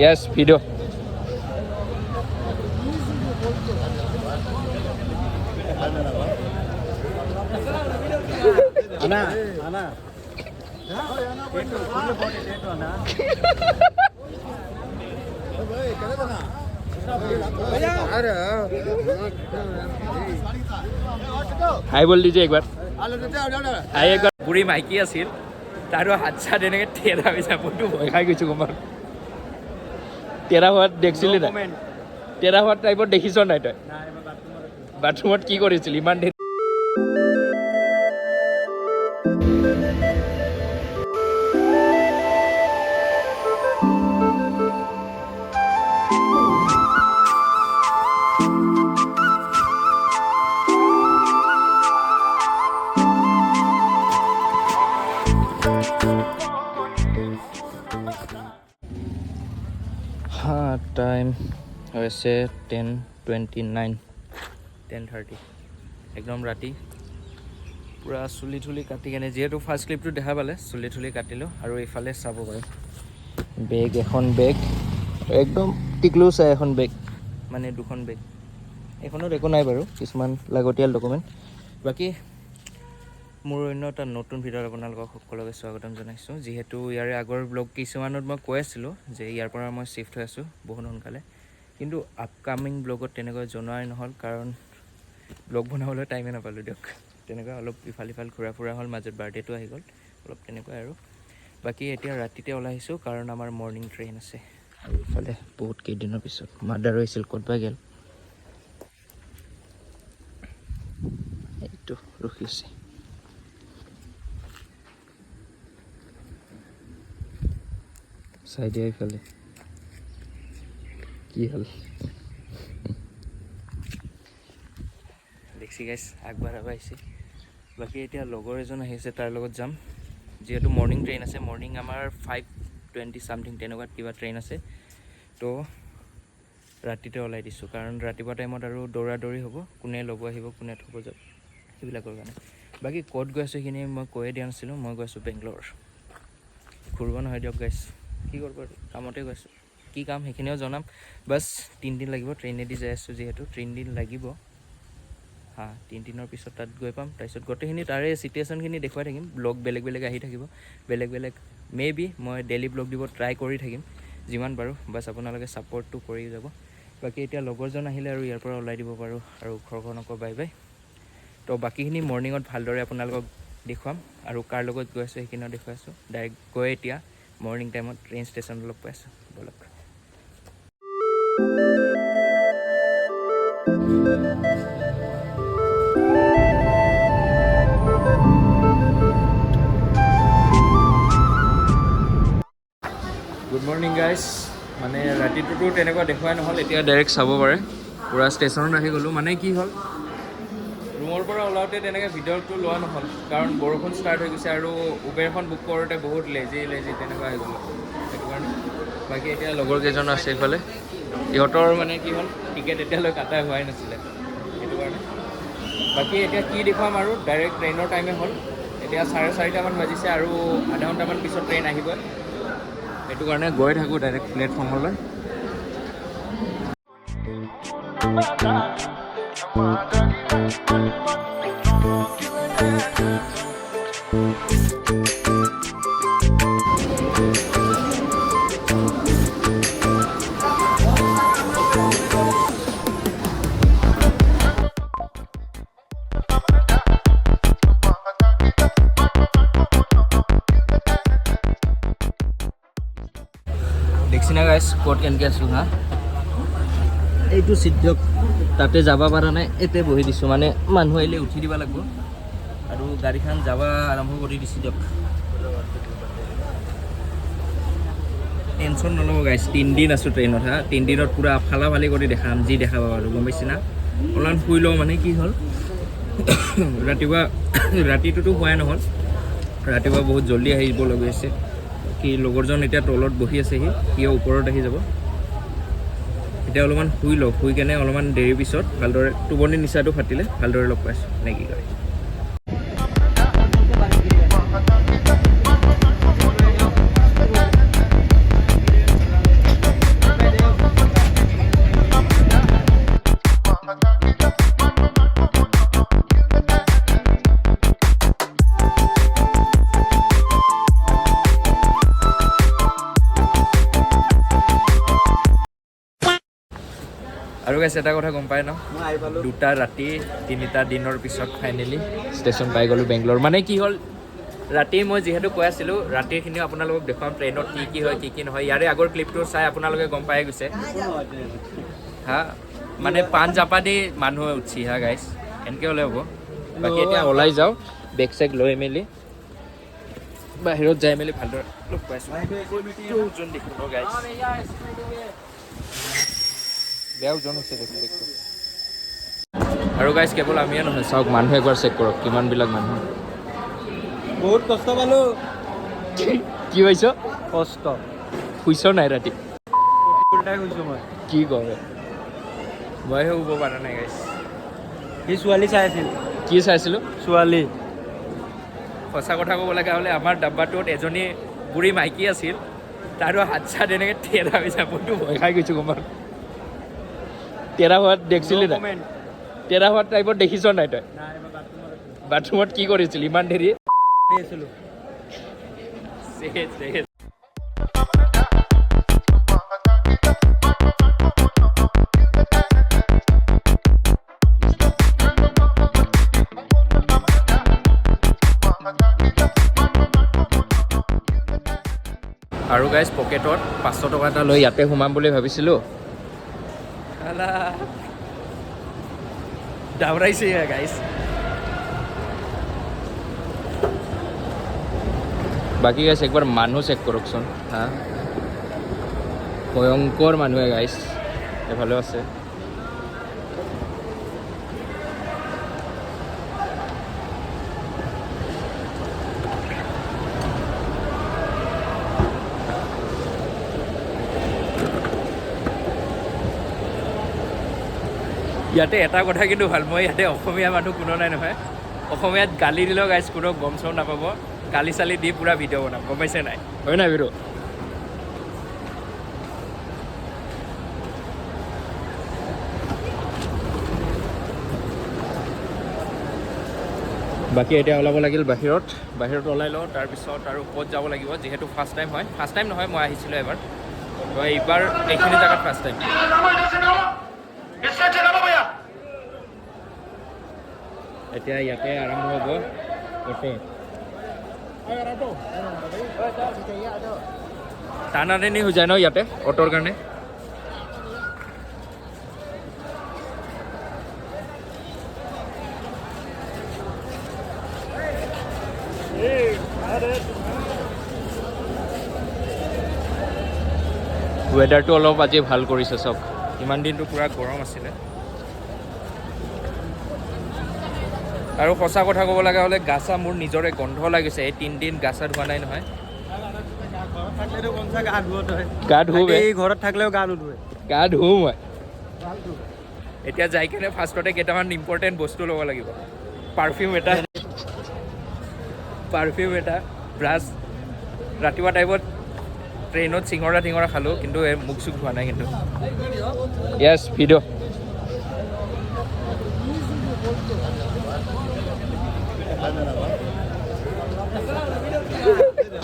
য়েছ, video'. అన్నా అన్నా. হাই बोल दीजिए एक बार, হাই একবাৰ। বুঢ়ী মাইকী আছিল, তাৰো হাত চাত এনেকৈ টেৰা হৈ যায়। মইতো ভয় খাই গৈছোঁ। গম পাওঁ টেৰা হোৱাত দেখছিলি নাই? টেৰা হোৱাৰ টাইপত দেখিছ নাই তই? বাথৰুমত কি কৰিছিল ইমান দেৰি? হা, টাইম হৈছে 10:29, 10:30, একদম ৰাতি। পূৰা চুলি থুলি কাটি কেনে, যিহেতু ফাৰ্ষ্ট ক্লিপটো দেখা পালে, চুলি থুলি কাটিলোঁ। আৰু এইফালে চাব পাৰে, বেগ এখন, বেগ একদম টিকলু চাই এখন বেগ, মানে দুখন বেগ। এইখনত একো নাই বাৰু, কিছুমান লাগতিয়াল ডকুমেণ্ট। বাকী মোৰ অন্য এটা নতুন ভিডিঅ'ত আপোনালোকক সকলোকে স্বাগতম জনাইছোঁ। যিহেতু ইয়াৰে আগৰ ব্লগ কিছুমানত মই কৈ আছিলোঁ যে ইয়াৰ পৰা মই শ্বিফ্ট হৈ আছোঁ বহুত সোনকালে, কিন্তু আপকামিং ব্লগত তেনেকৈ জনোৱাই নহ'ল, কাৰণ ব্লগ বনাবলৈ টাইমেই নাপালোঁ দিয়ক। তেনেকুৱা অলপ ইফাল সিফাল ঘূৰা ফুৰা হ'ল, মাজত বাৰ্থডেটো আহি গ'ল, অলপ তেনেকুৱাই আৰু। বাকী এতিয়া ৰাতিতে ওলাই আহিছোঁ, কাৰণ আমাৰ মৰ্ণিং ট্ৰেইন আছে। আৰু ইফালে বহুত কেইদিনৰ পিছত মাদাৰ আহিছিল, ক'ত বা গ'ল? এইটো ৰখি আছে। চাই দিয়া ইফালে কি হ'ল। দেখছি গাইছ, আগবাঢ়াব আহিছে। বাকী এতিয়া লগৰ এজন আহিছে, তাৰ লগত যাম। যিহেতু মৰ্ণিং ট্ৰেইন আছে, মৰ্ণিং আমাৰ 5:20 ছামথিং তেনেকুৱাত কিবা ট্ৰেইন আছে। তো ৰাতিতে ওলাই দিছোঁ, কাৰণ ৰাতিপুৱা টাইমত আৰু দৌৰা দৌৰি হ'ব, কোনে ল'ব আহিব, কোনে থ'ব যাব, সেইবিলাকৰ কাৰণে। বাকী ক'ত গৈ আছোঁ সেইখিনি মই কৈয়ে দিয়া নাছিলোঁ। মই গৈ আছোঁ বেংগলোৰ। ঘূৰিব নহয় দিয়ক গাইছ, কি কৰিব আৰু, কামতে গৈ আছোঁ। কি কাম সেইখিনিও জনাম। বাছ 3 দিন লাগিব, ট্ৰেইনেদি যাই আছোঁ যিহেতু 3 দিন লাগিব। হা, 3 দিনৰ পিছত তাত গৈ পাম। তাৰপিছত গোটেইখিনি তাৰে চিটুৱেশ্যনখিনি দেখুৱাই থাকিম। ব্লগ বেলেগ বেলেগ আহি থাকিব, বেলেগ বেলেগ। মে বি মই ডেইলি ব্লগ দিব ট্ৰাই কৰি থাকিম যিমান পাৰোঁ। বাছ আপোনালোকে ছাপৰ্টটো কৰি যাব। বাকী এতিয়া লগৰজন আহিলে আৰু ইয়াৰ পৰা ওলাই দিব পাৰোঁ আৰু ঘৰখনকো বাই বাই। তো বাকীখিনি মৰ্ণিঙত ভালদৰে আপোনালোকক দেখুৱাম আৰু কাৰ লগত গৈ আছোঁ সেইখিনিও দেখুৱাই আছোঁ। ডাইৰেক্ট গৈ এতিয়া মৰ্ণিং টাইমত ট্ৰেইন ষ্টেচনত লগ পাই আছোঁ, ব'লক। গুড মৰ্ণিং গাইছ। মানে ৰাতিটোতো তেনেকুৱা দেখুৱাই নহ'ল। এতিয়া ডাইৰেক্ট চাব পাৰে, পূৰা ষ্টেচনত আহি গ'লোঁ। মানে কি হ'ল, ৰুমৰ পৰা ওলাওঁতে তেনেকৈ ভিডিঅ'টো লোৱা নহ'ল, কাৰণ বৰষুণ ষ্টাৰ্ট হৈ গৈছে আৰু উবেৰখন বুক কৰোঁতে বহুত লেজি লেজি তেনেকুৱা হৈ গ'লোঁ, সেইটো কাৰণে। বাকী এতিয়া লগৰ কেইজন আছে এইফালে, ইহঁতৰ মানে কি হ'ল, টিকেট এতিয়ালৈ কাটা হোৱাই নাছিলে, সেইটো কাৰণে। বাকী এতিয়া কি দেখুৱাম আৰু, ডাইৰেক্ট ট্ৰেইনৰ টাইমে হ'ল। এতিয়া 4:30মান বাজিছে আৰু আধা ঘণ্টামান পিছত ট্ৰেইন আহিবই, সেইটো কাৰণে গৈ থাকোঁ ডাইৰেক্ট প্লেটফৰ্মলৈ। দেখছি না গাইছ, ক'ত কেনেকৈ আছোঁ। হা, এইটো চিট দিয়ক, তাতে যাব পৰা নাই, ইয়াতে বহি দিছোঁ। মানে মানুহ আহিলে উঠি দিব লাগিব। আৰু গাড়ীখন যাব আৰম্ভ কৰি দিছোঁ দিয়ক। টেনশ্যন নল'ব গাইছ, 3 দিন আছোঁ ট্ৰেইনত। হা, 3 দিনত পূৰা ফালা ফালি কৰি দেখাম, যি দেখাব পাৰোঁ, গম পাইছে না? অলপমান শুই লওঁ। মানে কি হ'ল, ৰাতিপুৱা ৰাতিটোতো শোৱাই নহ'ল, ৰাতিপুৱা বহুত জল্দি আহিব লগা হৈছে। কি লগৰজন এতিয়া তলত বহি আছেহি, সিও ওপৰত আহি যাব। এতিয়া অলপমান শুই লওঁ, শুই কেনে অলপমান দেৰিৰ পিছত ভালদৰে টোপনি নিচাটো ফাটিলে ভালদৰে লগ পাইছোঁ, নে কি কয়? আৰু গাইছ, এটা কথা গম পাই ন? মই আহি পালোঁ। 2টা ৰাতি 3টা দিনৰ পিছত ফাইনেলি ষ্টেচন পাই গ'লোঁ বেংগলোৰ। মানে কি হ'ল, ৰাতি মই যিহেতু কৈ আছিলোঁ, ৰাতিৰখিনিও আপোনালোকক দেখুৱাম, ট্ৰেইনত কি কি হয়, কি কি নহয়। ইয়াৰে আগৰ ক্লিপটো চাই আপোনালোকে গম পাই গৈছে। হা, মানে পাণ জাপা দি মানুহ উঠছি। হা গাইছ, এনেকৈ হ'লে হ'ব। বাকী এতিয়া ওলাই যাওঁ, বেগ চেগ লৈ মেলি বাহিৰত যাই মেলি ভালদৰে লগ পাইছোঁ। ওজন দেখোঁ ন গাইছ? বেয়া ওজন হৈছে দেখোন বেগটো। আৰু গাইছ, কেৱল আমিয়ে নহয়, চাওক মানুহ একবাৰ চেক কৰক, কিমানবিলাক মানুহ। বহুত কষ্ট পালোঁ। কি পাইছ? কষ্ট। শুইছ নাই ৰাতি? উল্টাই শুইছোঁ মই। কি কৰে, মইহে শুব পৰা নাই গাইছ। সি ছোৱালী চাই আছিল। কি চাইছিলোঁ? ছোৱালী। সঁচা কথা ক'ব লগা হ'লে আমাৰ ডাব্বাটোত এজনী বুঢ়ী মাইকী আছিল, তাৰো হাত চাত এনেকৈ টেৰা হৈ যায়। মইতো ভয় খাই গৈছোঁ। গম পাওঁ, টেৰা হোৱাত দেখছিলি নাই? টেৰা হোৱাৰ টাইপত দেখিছ নাই তই? নাই, মই বাথৰুমত আছিলোঁ। বাথৰুমত কি কৰিছিল ইমান দেৰি? আছিলোঁ। চেচ, চেচ। আৰু গাইজ, পকেটত 500 টকা এটা লৈ ইয়াতে সোমাম বুলি ভাবিছিলোঁ, দাউৰাইছে গাইজ। বাকী গাইজ, একবাৰ মানুহ চেক কৰকচোন। হা, ভয়ংকৰ মানুহে গাইজ। এফালেও আছে। ইয়াতে এটা কথা কিন্তু ভাল, মই ইয়াতে অসমীয়া মানুহ কোনো নাই নহয়। অসমীয়াত গালি দিলেও গাইজ কোনো গম চম নাপাব। গালি চালি দি পূৰা ভিডিঅ' বনাম, গম পাইছে নাই? হয় নাই বিৰু? বাকী এতিয়া ওলাব লাগিল বাহিৰত। বাহিৰত ওলাই লওঁ, তাৰপিছত আৰু ক'ত যাব লাগিব, যিহেতু ফাৰ্ষ্ট টাইম হয়। ফাৰ্ষ্ট টাইম নহয়, মই আহিছিলোঁ এবাৰ। তো এইবাৰ এইখিনি জেগাত ফাৰ্ষ্ট টাইম। এতিয়া ইয়াতে আৰম্ভ হ'ব অ'টো। টানাটানি হৈ যায় ন ইয়াতে অ'টোৰ কাৰণে। ৱেডাৰটো অলপ আজি ভাল কৰিছে চাওক, ইমান দিনটো পূৰা গৰম আছিলে। আৰু সঁচা কথা ক'ব লগা হ'লে গা চা মোৰ নিজৰে গন্ধ লাগিছে। এই 3 দিন গা চা ধোৱা নাই নহয়। ঘৰত থাকিলেতো কমচে গা ধুৱ তই। গা ধুওঁ বে। এই ঘৰত থাকিলেও গা নুধুৱে। গা ধুওঁ মই। এতিয়া যাই কেনে ফাৰ্ষ্টতে কেইটামান ইম্পৰ্টেণ্ট বস্তু ল'ব লাগিব। পাৰফিউম এটা, ব্ৰাছ। ৰাতিপুৱা টাইমত ট্ৰেইনত চিঙৰা টিঙৰা খালোঁ, কিন্তু এই মুখ চুখ ধোৱা নাই কিন্তু। য়েছ, ভিডিঅ'।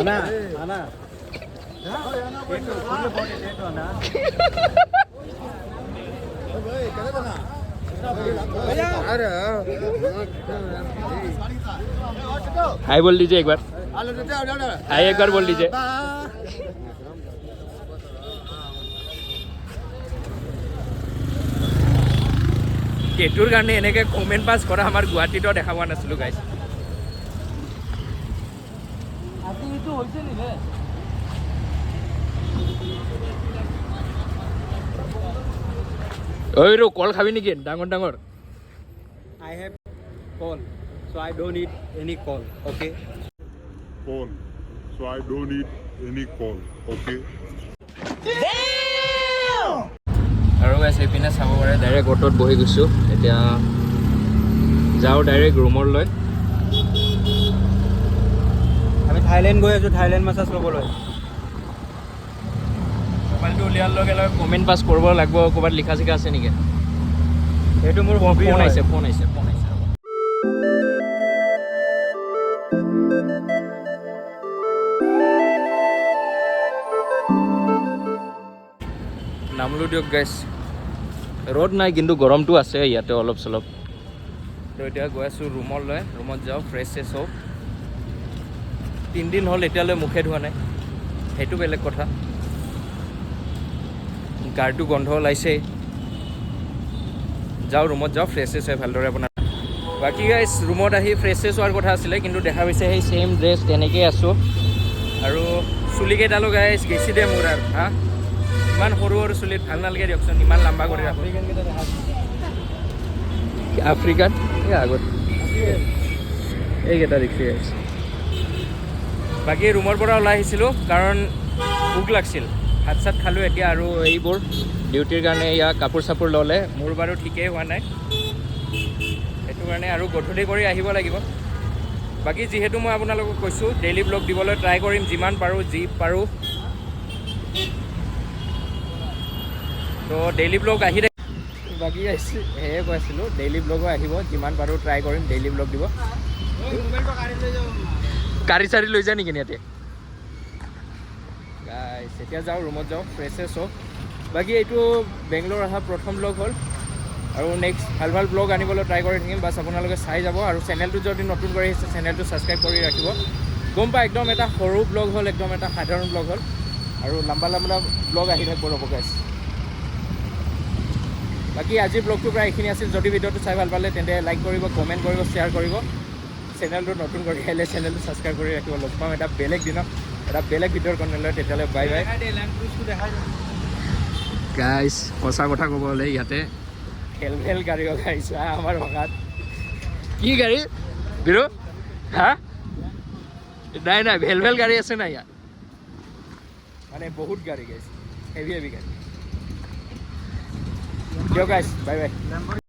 আনা আনা এইটো আনা। हाय बोल दीजिए एक बार, हाय एक बार बोल दीजिए। টেটুৰ কাৰণে এনেকৈ কমেণ্ট পাছ কৰা আমাৰ গুৱাহাটীতো দেখা পোৱা নাছিলোঁ গাইছ। আজি এইটো হৈছে নি বে? ঐ ৰ, কল খাবি নেকি? ডাঙৰ ডাঙৰ। I have call, so I don't need any call, okay? Call. So I don't need any call. Okay. আৰু গাইছ, এইপিনে চাব পাৰে, ডাইৰেক্ট অ'টোত বহি গৈছোঁ। এতিয়া যাওঁ ডাইৰেক্ট ৰুমলৈ। আমি থাইলেণ্ড গৈ আছোঁ, থাইলেণ্ড মাছাজ ল'বলৈ। মোবাইলটো উলিয়াৰ লগে লগে কমেণ্ট পাছ কৰিব লাগিব। ক'ৰবাত লিখা চিখা আছে নেকি? সেইটো মোৰ হবি। ফোন আহিছে, ফোন আহিছে, ফোন আহিছে, ৰ'ব। নামলো দিয়ক গাইছ। ৰ'দ নাই, কিন্তু গৰমটো আছে ইয়াতে অলপ চলপ। তো এতিয়া গৈ আছোঁ ৰুমলৈ। ৰুমত যাওঁ, ফ্ৰেছ চেছ হওঁ। 3 দিন হ'ল, এতিয়ালৈ মুখে ধোৱা নাই, সেইটো বেলেগ কথা। গাৰটো গোন্ধ ওলাইছেই। যাওঁ, ৰুমত যাওঁ, ফ্ৰেছ চেছ হৈ ভালদৰে আপোনাৰ। বাকী গাইজ, ৰুমত আহি ফ্ৰেছ চেছ হোৱাৰ কথা আছিলে, কিন্তু দেখা পাইছে সেই ছেইম ড্ৰেছ, তেনেকেই আছোঁ। আৰু চুলিকেইডালো গাইজ গেছি দে মোৰ আৰু। হা, ইমান সৰু সৰু চুলিত ভাল নালাগে দিয়কচোন, ইমান লাম্বা কৰি ৰাখোঁ। আফ্ৰিকাত এই আগত এইকেইটা দেখি গাইজ। বাকী ৰুমৰ পৰা ওলাই আহিছিলোঁ কাৰণ ভোক লাগছিল। ভাত চাত খালোঁ এতিয়া। আৰু এইবোৰ ডিউটিৰ কাৰণে ইয়াৰ কাপোৰ চাপোৰ ল'লে। মোৰ বাৰু ঠিকেই হোৱা নাই, সেইটো কাৰণে আৰু গধূলি কৰি আহিব লাগিব। বাকী যিহেতু মই আপোনালোকক কৈছোঁ, ডেইলি ব্লগ দিবলৈ ট্ৰাই কৰিম যিমান পাৰোঁ, যি পাৰোঁ। তো ডেইলি ব্লগ আহি থাকে। বাকী সেয়ে কৈ আছিলোঁ, ডেইলি ব্লগো আহিব, যিমান পাৰোঁ ট্ৰাই কৰিম ডেইলি ব্লগ দিব। গাড়ী চাড়ী লৈ যায় নেকি ইয়াতে? গাইছ, এতিয়া যাওঁ, ৰুমত যাওঁ, ফ্ৰেছ চেছ হওঁ। বাকী এইটো বেংগলোৰ অহা প্ৰথম ব্লগ হ'ল আৰু নেক্সট ভাল ভাল ব্লগ আনিবলৈ ট্ৰাই কৰি থাকিম। বাছ, আপোনালোকে চাই যাব আৰু চেনেলটো যদি নতুন কৰি আহিছে, চেনেলটো ছাবস্ক্ৰাইব কৰি ৰাখিব। গম পাই, একদম এটা সৰু ব্লগ হ'ল, একদম এটা সাধাৰণ ব্লগ হ'ল আৰু লাম্বা লাম্বা ব্লগ আহি থাকিব। ৰ'ব গাইছ। বাকী আজিৰ ব্লগটো প্ৰায় এইখিনি আছিল। যদি ভিডিঅ'টো চাই ভাল পালে, তেন্তে লাইক কৰিব, কমেণ্ট কৰিব, শ্বেয়াৰ কৰিব। চেনেলটো নতুন কৰি আহিলে চেনেলটো ছাবস্ক্ৰাইব কৰি ৰাখিব। লগ পাম এটা বেলেগ দিনত এটা বেলেগ ভিডিঅ'ৰ কণ্টেণ্ট লৈ। তেতিয়াহ'লে বাই বাই গাইছ। সঁচা কথা ক'ব হ'লে ইয়াতে ভেল ভেল গাড়ী লগাইছে। আমাৰ ভাষাত কি গাড়ী বিৰু? হা, নাই নাই, ভেল ভেল গাড়ী আছে নাই ইয়াত। মানে বহুত গাড়ী গাইছ, হেভি হেভি গাড়ী। দিয়ক গাইছ, বাই বাই।